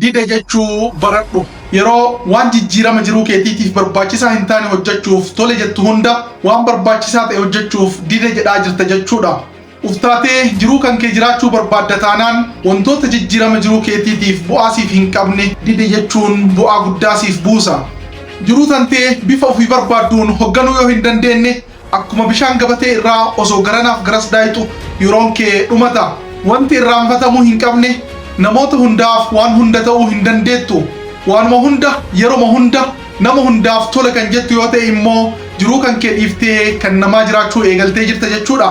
Dide jechuu baradhu. Yeroo waan jijjiirama jiruu keetiitiif barbaachisaa hin taane hojjechuuf tole jettu hunda waan barbaachisaa ta'e hojjechuuf dide jedhaa jirta jechuudha. Uftaatee jiruu kan kee jiraachuu barbaadda taanaan wantoota jijjiirama jiruu keetiitiif bu'aa siif hin qabne dide jechuun bu'aa guddaa siif buusa. Jiruu tantee bifa ofii barbaadduun hogganuu yoo hin dandeenye akkuma bishaan gabatee irraa osoo garanaaf garas daayxu yeroon kee dhumata. Wanti irraanfatamuu hin qabne namoota hundaaf waan hunda ta'uu hin dandeettu. Waanuma hunda yeroma hunda nama hundaaf tole kan jettu yoo ta'e immoo jiruu kan kee dhiiftee kan namaa jiraachuu eegaltee jirta jechuudha.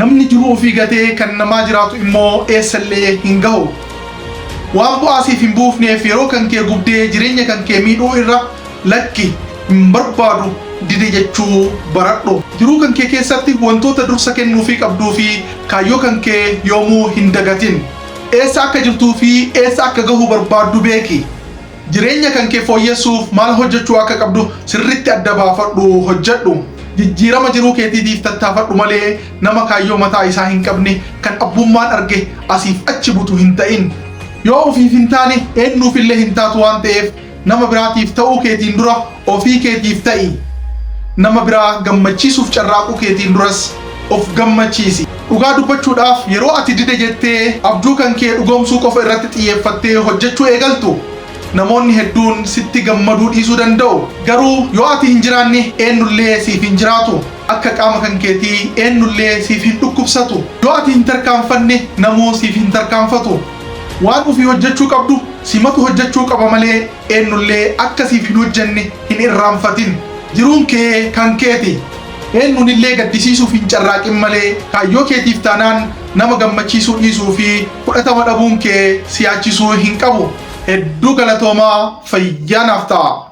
Namni jiruu ofii gatee kan namaa jiraatu immoo eessallee hin gahu. Waan bu'aa siif hin buufneef yeroo kan kee gubdee jireenya kan kee miidhuu irra lakki hin barbaadu dide jechuu baradhu. Jiruu kan kee keessatti wantoota dursa kennuufii qabduu fi kaayyoo kan kee yoomuu hin dagatin. Eessa akka jirtuu fi eessa akka gahuu barbaaddu beeki. Jireenya kan kee fooyyessuuf maal hojjechuu akka qabdu sirriitti adda baafadhu hojjedhu. Jijjiirama jiruu keetiitiif tattaafadhu malee nama kaayyoo mataa isaa hin qabne kan abbummaan arge asiif achi butu hin ta'in. Yoo ofiif hin taane eenyuufillee hin taatu waan ta'eef nama biraatiif ta'uu keetiin dura ofii keetiif ta'i. Nama biraa gammachiisuuf carraaquu keetiin duras of gammachiisi. Dhugaa dubbachuudhaaf yeroo ati dide jettee abjuu kan kee dhugoomsuu qofa irratti xiyyeeffattee hojjechuu eegaltu namoonni hedduun sitti gammaduu dhiisuu danda'u. Garuu yoo ati hin jiraanne eenyullee siif hin jiraatu. Akka qaama kan keetii eenyullee siif hin dhukkubsatu. Yoo ati hin tarkaanfanne namuu siif hin tarkaanfatu. Waan ofii hojjechuu qabdu simatu hojjechuu qaba malee eenyullee akka siif hin hojjenne hin irraanfatin. Jiruun kee kan keeti. Eenyuunillee gaddisiisuuf hin carraaqin malee kaayyoo keetiif taanaan nama gammachiisuu dhiisuu fi fudhatama dhabuun kee si yaachisuu hin qabu. Hedduu galatoomaa, fayyaa naaf ta'a.